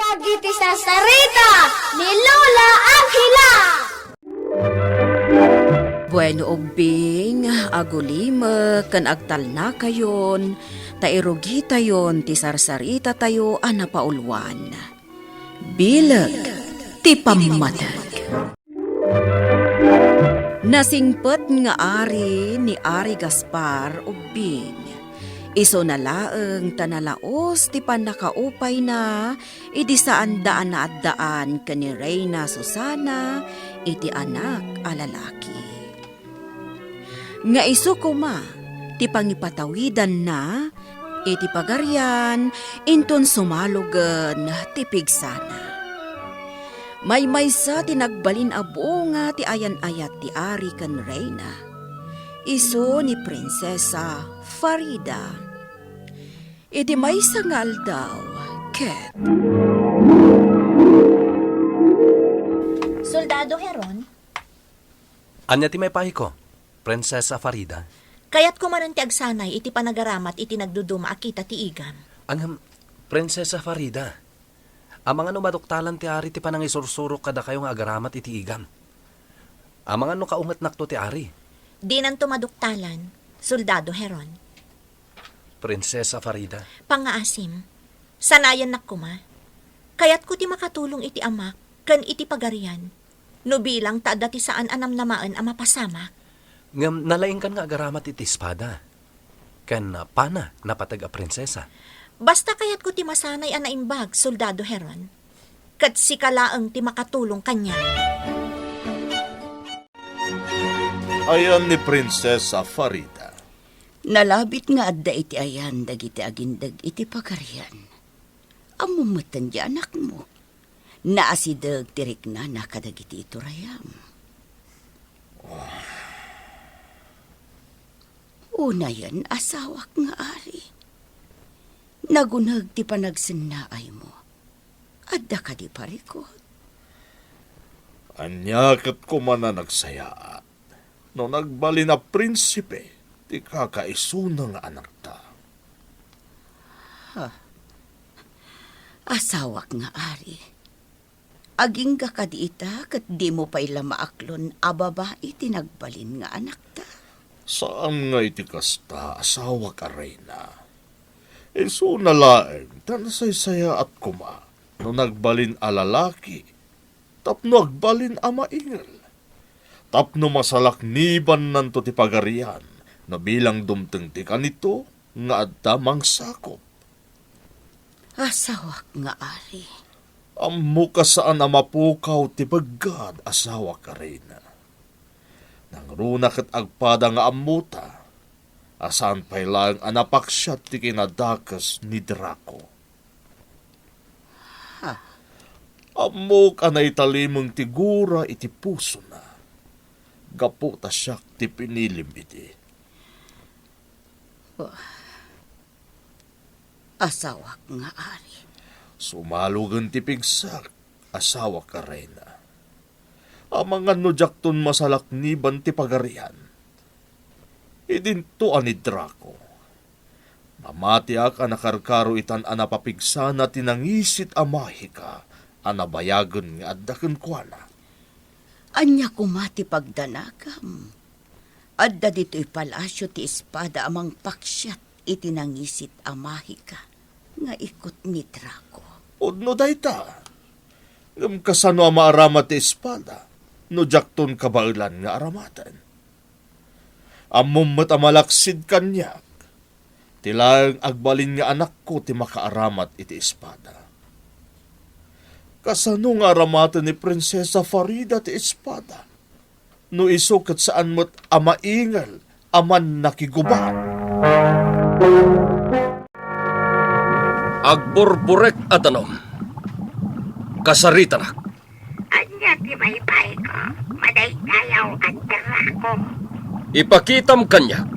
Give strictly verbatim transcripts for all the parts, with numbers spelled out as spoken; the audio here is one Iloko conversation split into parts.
Dagiti sarsarita ni Lola Angela. Bueno, ubbing, agulimek ken agtalnakayon, ta irugitayon ti sarsaritatayo a napauluan. Bileg ti pammateg. Nasingpet nga ari ni Ari Gaspar ubbing. Isuna laeng ta nalaos ti pannakaupayna idi saanda a naaddaan ken ni Reina Susana iti anak a lalaki. Nga isu koma ti pangipatawidanna iti pagarian inton sumalogen ti pigsana. Maymaysa ti nagbalin a bunga ti ayan-ayat ti ari ken reina. Isu ni Prinsesa Farida. Iti maysa nga aldaw, ket Soldado Heron? Ania ti maipahiko, Prinsesa Farida? Kayatko manen ti agsanay iti panagaramat iti nagduduma a kita ti igam. Ngem, Prinsesa Farida, amangan no maduktalan ti ari ti panangisursurok kadakayo nga agaramat iti igam. Amangan no kaungetnakto ti ari. Dinanto maduktalan, Soldado Heron. Prinsesa Farida. Pangngaasim, sanayannak koma. Kayatko ti makatulong iti amak ken iti pagarian, no bilang ta adda ti saan a namnamaen a mapasamak. Ngem nalaingkan nga agaramat iti espada. Ken pana, napateg a prinsesa. Basta kayatko ti masanay a naimbag, Soldado Heron. Ket sika laeng ti makatulong kaniak. Ayan ni Prinsesa Farida. Nalabit nga adda iti ayan dagiti agindeg iti pagarian. Ammom metten ti anakmo. Naasideg ti riknana kadagiti iturayam. Unayen, asawak nga ari. Naguneg ti panagsennaaymo. Adda kadi parikut? Ania ket koma a nagsayaat no nagbalin a prinsipe ti kakaisuna nga anakta? Ha. Asawak nga ari, agingga kadi ita ket dimo pay la maaklon a babai ti nagbalin nga anakta? Saan nga iti kasta, asawak a reyna. Isuna laeng ta nasaysayaat koma no nagbalin a lalaki tapno agbalin a maingel. Tapno masalaknibannanto ti pagarian no bilang dumteng ti kanito nga adda mangsakop. Asawak nga ari. Ammok a saan a mapukaw ti beggad, asawak a reyna. Nangruna ket agpada nga ammota a saan pay laeng a napaksiat ti kinadakes ni Draco. Ha? Ammok a naitalimeng ti gura iti pusona. Gapu ta siak ti pinilim idi. Asawak nga ari. Sumalogen ti pigsak, asawak a reyna. Amangan no diakton masalakniban ti pagarian. Idinto a ni Draco. Mamatiak a nakarkaro itan a napapigsana ti nangisit a mahika a nabayagen nga adda kenkuana. Ania koma ti pagdanagam? Adda ditoy palasio ti espada a mangpaksiat iti nangisit a mahika nga ikut ni Draco. Udno dayta. Ngem kasano a maaramat ti espada no diakton kabaelan nga aramaten? Ammom met a malaksid kaniak. Ti laeng agbalin nga anakko ti makaaramat iti espada. Kasano nga aramaten ni Prinsesa Farida ti espada? No isu ket saan met a maingel a mannakigubat. Agburburek a danum. Kasaritanak. Ania ti maipahiko, madaydayaw a Draco? Ipakitam kaniak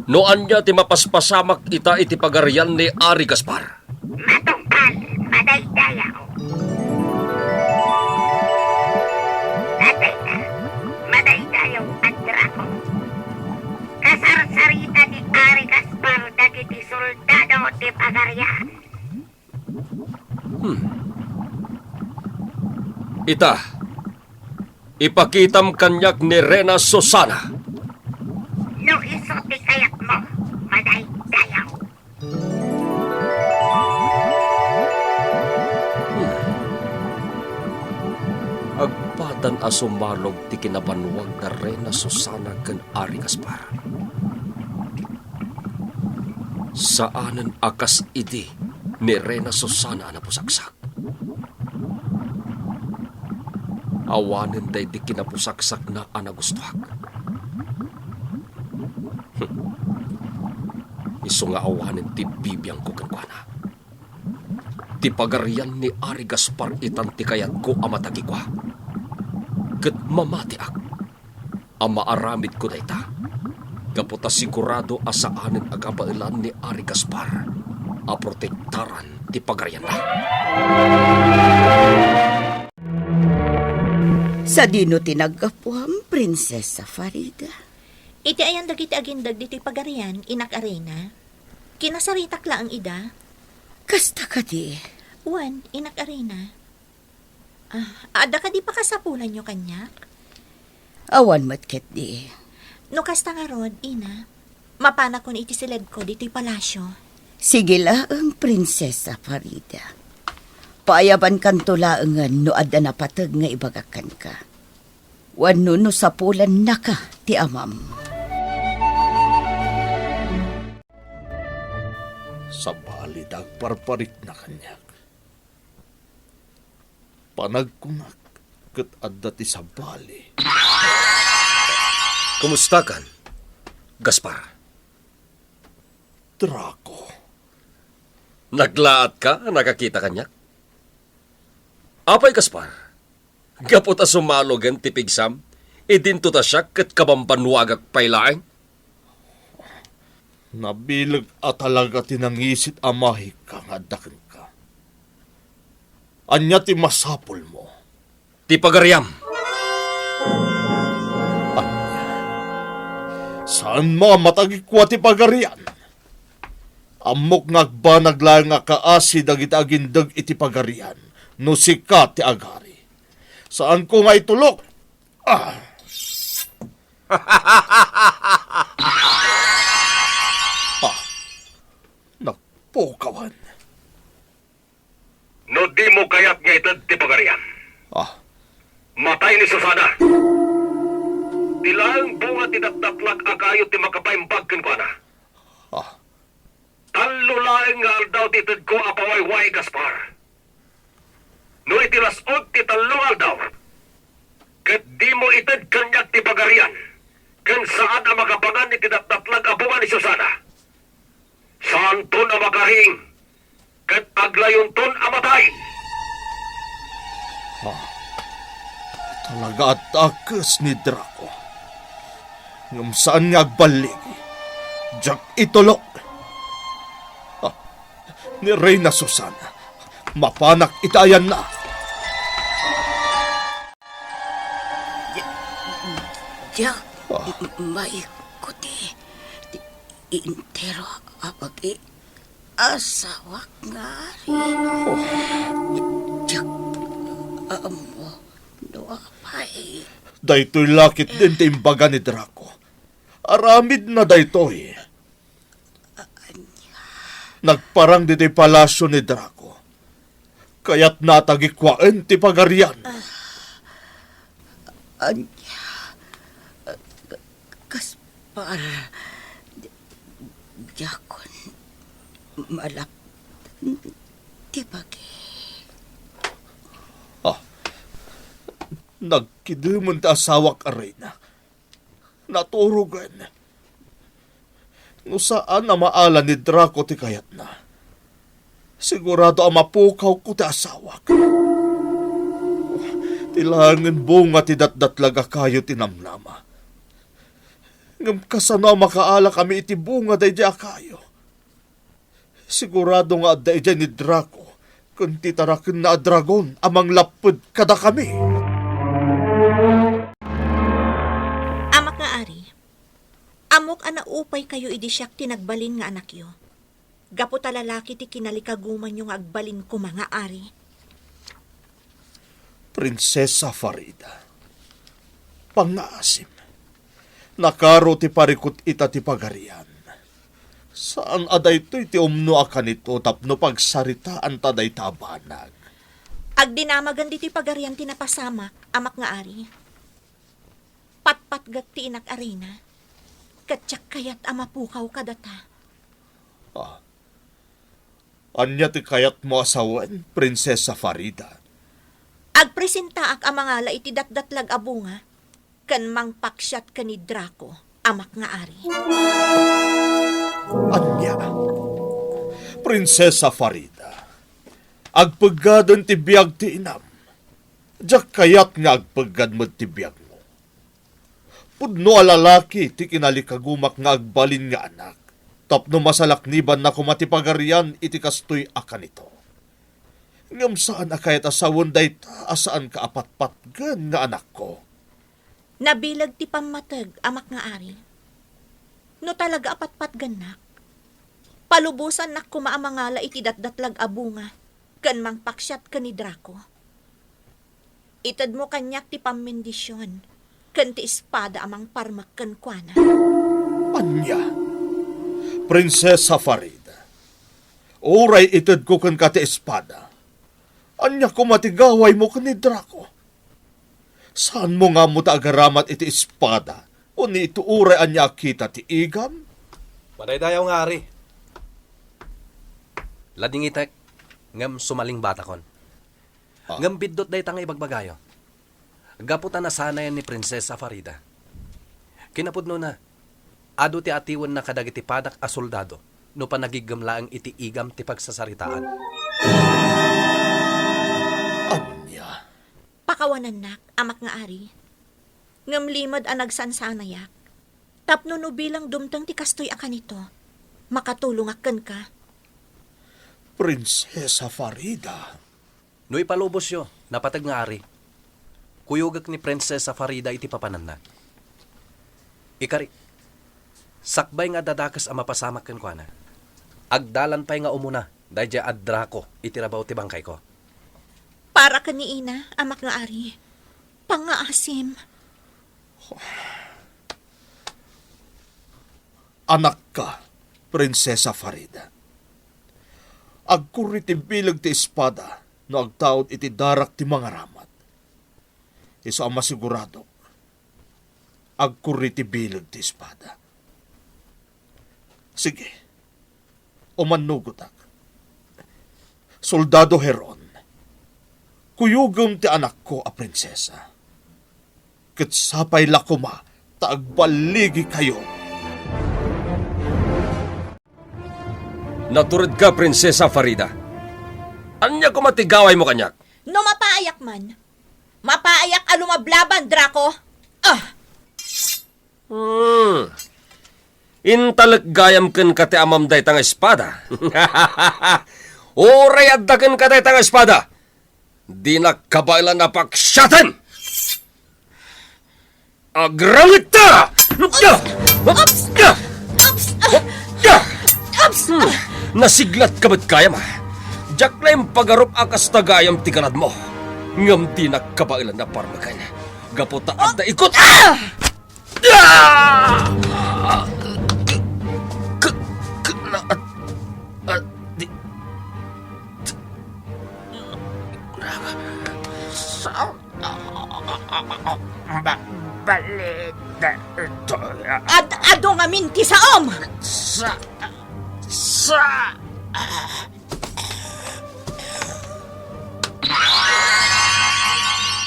no ania ti mapaspasamak ita iti pagarian ni Ari Gaspar. Matungpal, madaydayaw. Tatayna, madaydayaw a Draco. Kasarsarita ni Ari Gaspar dagiti soldado ti pagarian. Hmm. Ita, ipakitam kaniak ni Reyna Susana. No isu ti kayatmo, madaydayaw. Agpatan a sumalog ti kinabanwag da Reyna Susana ken Ari Gaspar. Saanen a kas idi ni Reyna Susana a napusaksak. Awanen daydi kinapusaksakna a nagustuak. Isu nga awanen ti bibiangko kenkuana. Ti pagarian ni Ari Gaspar itan ti kayatko a matagikua. Ket mamatiak a maaramidko dayta, gapu ta sigurado a saanen a kabaelan ni Ari Gaspar a protektaran ti pagarianna. Sadino ti naggapuam, Prinsesa Farida? Iti ayan dagiti agindeg ditoy pagarian, Inak a Reyna. Kinasaritak laeng ida. Kasta kadi? Wen, Inak a Reyna. Ah, adda kadi pakasapulanyo kaniak? Awan met ketdi. No kasta ngarud, Ina, mapanakon iti siledko ditoy palasio. Sige laeng, Prinsesa Farida. Paayabankanto laengen no adda napateg nga ibagak kenka. Wenno no sapulannaka ti amam. Sabali ta agparparikna kaniak. Panagkunak ket adda ti sabali. Kumustakan, Gaspar? Draco. Naglaatka a nakakita kaniak? Apay, Gaspar? Gapu ta sumalogen ti pigsam, idinto ta siak ket kabambanwagak pay laeng? Nabileg a talaga ti nangisit a mahikka nga adda kenka. Ania ti masapulmo? Ti pagariam. Ania? Saanmo a matagikua ti pagarian? Ammok nga agbanag laeng a kaasi dagiti agindeg iti pagarian no sika ti agari. Saanko nga itulok. Ah. Ah. Nagpukawan. No dimo kayat nga ited ti pagarian, ah, matay ni Susana. Ti laeng bunga ti datdatlag a kayo ti makapaimbag kenkuana. Ah. Tallo laeng nga aldaw ti itedko a pawayway, Gaspar. No iti las-ud ti tallo nga aldaw, ket dimo ited kaniak ti pagarian, ken saan a makapangan iti datdatlag a bunga ni Susana, saanton a makariing, ket aglayonton a matay. Ah, talaga adda a kes ni Draco. Ngem saan nga agballigi. Diak itulok. Ah, ni Reyna Susana, mapanak iti ayanna. Diak, diak, ah, maikko ti, ti entero a bagi asawak nga ari. Oh. Diak ammo no apay. Daytoy la ketdin ti imbaga ni Draco. Aramidna daytoy. Ania? Nagparang ditoy palasio ni Draco. Kayatna a tagikuaen ti pagarian. Ah, ania? Gaspar, di-, diakon malap ti bagi. Ah, nagkidemen ti asawak a Reyna. Naturogen. No saan a maala ni Draco ti kayatna, sigurado a mapukawko ti asawak. Ti laengen bunga ti datdatlag a kayo ti namnama. Ngem kasano a makaalakami iti bunga daydi a kayo? Sigurado nga adda idiay ni Draco ken ti tarakenna a dragon a manglapped kadakami. Amak nga ari, ammok a naupaykayo idi siak ti nagbalin nga anakyo, gapu ta lalaki ti kinalikagumanyo nga agbalin koma nga ari. Prinsesa Farida, pangngaasim. Nakaro ti parikut ita ti pagarian. Saan a daytoy ti umno a kanito tapno pagsaritaanta dayta a banag. Agdinamagen ditoy pagarian ti napasamak, amak nga ari. Patpatgek ti inak a reyna, ket diak kayat a mapukaw kadata. Ah, ania ti kayatmo a sawen, Prinsesa Farida? Agpresentaak a mangala iti datdatlag a bunga ken mangpaksiat ken ni Draco, amak nga ari. Ania, Prinsesa Farida, agpeggaden ti biag ti inam. Diak kayat nga agpeggad met ti biagmo. Pudno a lalaki ti kinalikagumak nga agbalin nga anak, tapno masalaknibanna koma ti pagarian iti kastoy a kanito. Ngem saan a kayat a sawen dayta a saanka a patpatgen nga anakko. Nabileg ti pammateg, amak nga ari. No talaga a patpatgennak, palubosannak koma a mangala iti datdatlag a bunga ken mangpaksiat ken ni Draco. Itedmo kaniak ti pammendision ken ti espada a mangparmek kenkuana. Ania, Prinsesa Farida? Uray itedko kenka ti espada, ania koma ti gawaymo ken ni Draco? Saanmo nga ammo ta agaramat iti espada wenno iti uray ania a kita ti igam? Madaydayaw nga ari. Ladingitek, ngem sumalingbatakon. Ah. Ngem biddut dayta nga ibagbagayo. Gapu ta nasanayan ni Prinsesa Farida. Kinapudnona, adu ti atiwenna kadagiti padak a soldado no panagiggem laeng iti igam ti pagsasaritaan. Ania? Pakawanannak, amak nga ari. Ngem limed a nagsansanayak. Tapno no bilang dumteng ti kastoy a kanito, makatulongak kenka. Prinsesa Farida. No ipalubosyo, napateg nga ari, kuyogek ni Prinsesa Farida iti papananna. Ikari, sakbay nga adda dakes a mapasamak kenkuana, agdalan pay nga umuna daydiay a Draco iti rabaw ti bangkayko. Para ken ni Ina, amak nga ari, pangngaasim. Anakka, Prinsesa Farida. Agkurri ti bileg ti espada no agtaud iti darak ti mangaramat. Isu a masiguradok, agkurri ti bileg ti espada. Sige, umannugotak. Soldado Heron, kuyogem ti anakko a prinsesa. Ket sapay la koma ta agballigikayo. Naturedka, Prinsesa Farida. Ania koma ti gawaymo kaniak? No mapaayak man, mapaayak a lumablaban, Draco. Ah! Hmm. Intalek gayam kenka ti amam dayta nga espada. Uray adda kenka dayta nga espada, dinak kabaelan a paksiaten. Agrangit ta! Ups! Ups! Ups! Hmm. Nasiglatka met gayam, a. Diak la impagarup a kasta gayam ti ganadmo. Ngem dinak kabaelan a parmeken. Gapu ta adda ikut. Ah! Ah! K-, k-, na-, ah, ah, di-, sa-, ba-, balid, toy, ah. Ad-, adu ngamin ti saom! Sa-, sa-,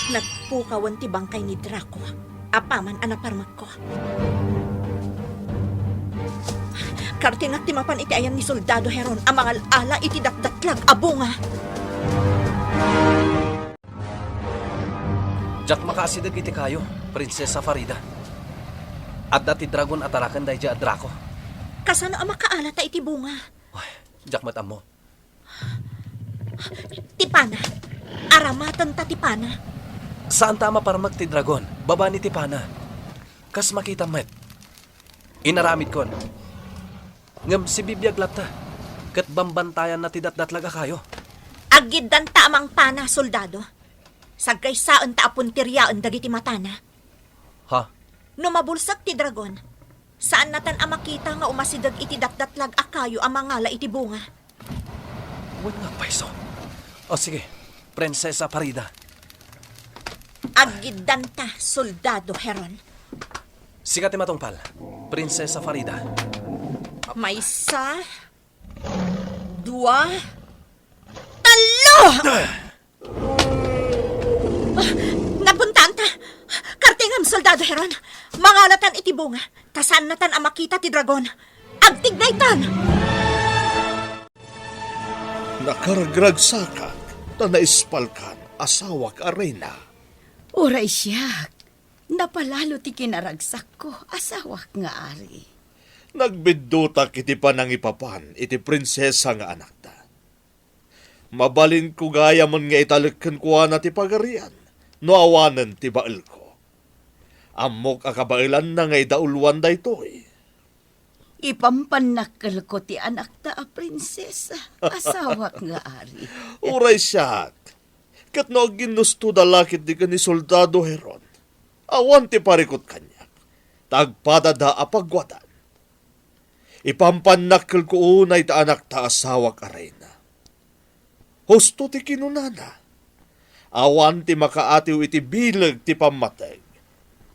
Nagpukawen ti bangkay ni Draco apaman a naparmekko. Kartinak ti mapan iti ayam ni Soldado Heron a mangal-ala iti datdatlag a bunga. Diak makaasideg iti kayo, Prinsesa Farida. Adda ti dragon a taraken daydiay a Draco. Kasano a makaalata iti bunga? Ay, diak met ammo. Ti pana. Aramatenta ti pana. Saanta a maparmek ti dragon babaen iti pana. Kas makitam met, inaramidkon. Ngem sibibiag latta, ket bambantayanna ti datdatlag a kayo. Aggiddanta a mangpana, soldado. Saggaysaenta a punteriaen dagiti matana. Ha? No mabulsek ti dragon, saannatan a makita nga umasideg iti datdatlag a kayo a mangala iti bunga. Wen nga payso. O sige, Prinsesa Farida. Aggiddanta, Soldado Heron. Sika ti matungpal, Prinsesa Farida. Maysa, dua, tallo! Ah, napuntanta! Kartingam, Soldado Heron! Mangalatan iti bunga, ta saannatan a makita ti dragon. Agtignaytan! Nakaragragsakak, ta naispalkan, asawak a reyna. Uray siak, napalalo ti kinaragsakko, asawak nga ari. Nagbiddutak iti panangipapan iti prinsesa nga anakta. Mabalinko gayamen nga italek kenkuana ti pagarian no awanen ti baelko. Ammok a kabaelanna nga idauluan daytoy. Ipampannakkelko ti anakta a prinsesa, asawak nga ari. Uray siak, ket no aginnustoda la ketdi ken ni Soldado Heron, awan ti parikut kaniak, ta agpadada a pagwadan. Ipampannakkelko unay ti anakta, asawak a reyna. Husto ti kinunana. Awan ti makaatiw iti bileg ti pammateg.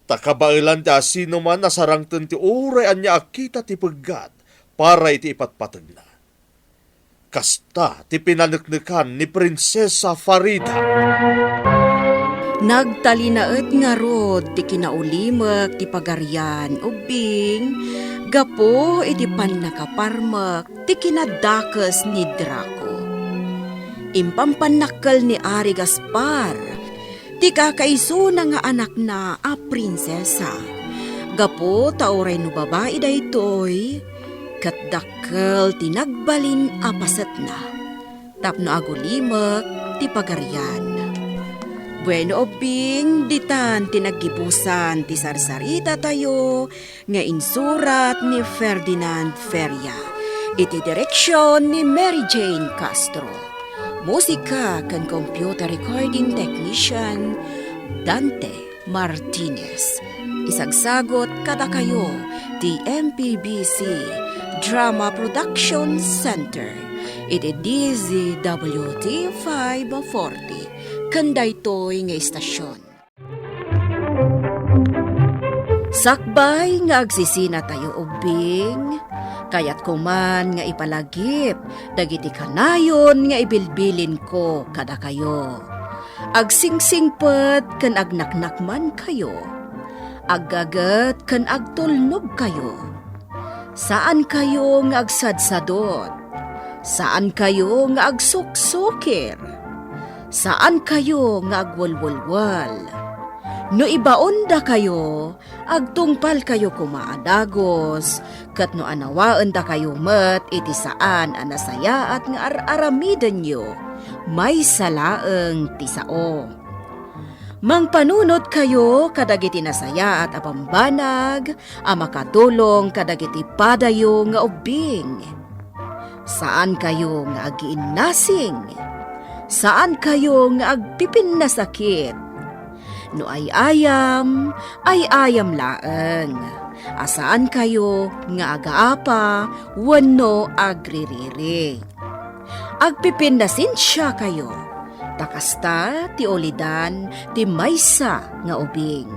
Ta kabaelan ti asinoman a sarangten ti uray ania a kita ti peggat para iti ipatpategna. Kasta ti pinaneknekan ni Prinsesa Farida. Nagtalinaed ngarud ti kinaulimek ti pagarian, ubbing, gapu iti pannakaparmek ti kinadakes ni Draco. Impampannakkel ni Ari Gaspar ti kakaisuna nga anakna a prinsesa. Gapu ta uray no babai daytoy, ket dakkel ti nagbalin a pasetna tapno agulimek ti pagarian. Bueno, ubbing, ditan ti naggibusan ti sarsaritatayo nga insurat ni Ferdinand Feria, iti direksion ni Mary Jane Castro. Musika ken computer recording technician, Dante Martinez. Isagsagot kadakayo ti M P B C Drama Production Center iti D Z W T five forty ken daytoy nga istasion. Sakbay nga agsisinatayo ubbing, kayatko man nga ipalagip dagiti kanayon nga ibilbilinko kadakayo. Agsingsingpet ken agnaknakmankayo. Aggaget ken agtulnogkayo. Saankayo nga agsadsadot. Saankayo nga agsuksukir. Saankayo nga agwelwelwel. No ibaondakayo, agtungpalkayo koma a dagus, ket no anawaendakayo met iti saan a nasayaat nga ar-aramidenyo, maysa laeng ti sao. Mangpanunotkayo kadagiti nasayaat a bambanag a makatulong kadagiti padayo nga ubbing. Saankayo nga agiinnasing. Saankayo nga agpipinnasakit. No ay-ayam, ay-ayam laeng. A saankayo nga agaapa wenno agririri. Agpipinnasensiakayo, ta kasta ti ulidan ti maysa nga ubing.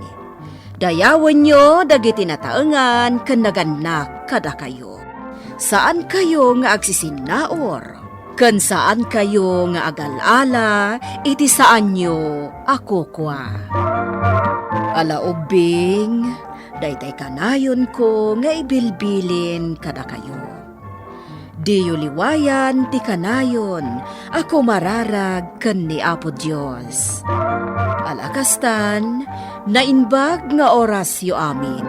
Dayawenyo dagiti nataengan ken nagannak kadakayo. Saankayo nga agsisinnaur, ken saankayo nga agal-ala iti saanyo a kukua. Ala ubbing, daytay kanayonko nga ibilbilin kadakayo. Diyo liwayan ti kanayon a kumararag ken ni Apo Dios. Ala kastan, naimbag nga orasyo amin.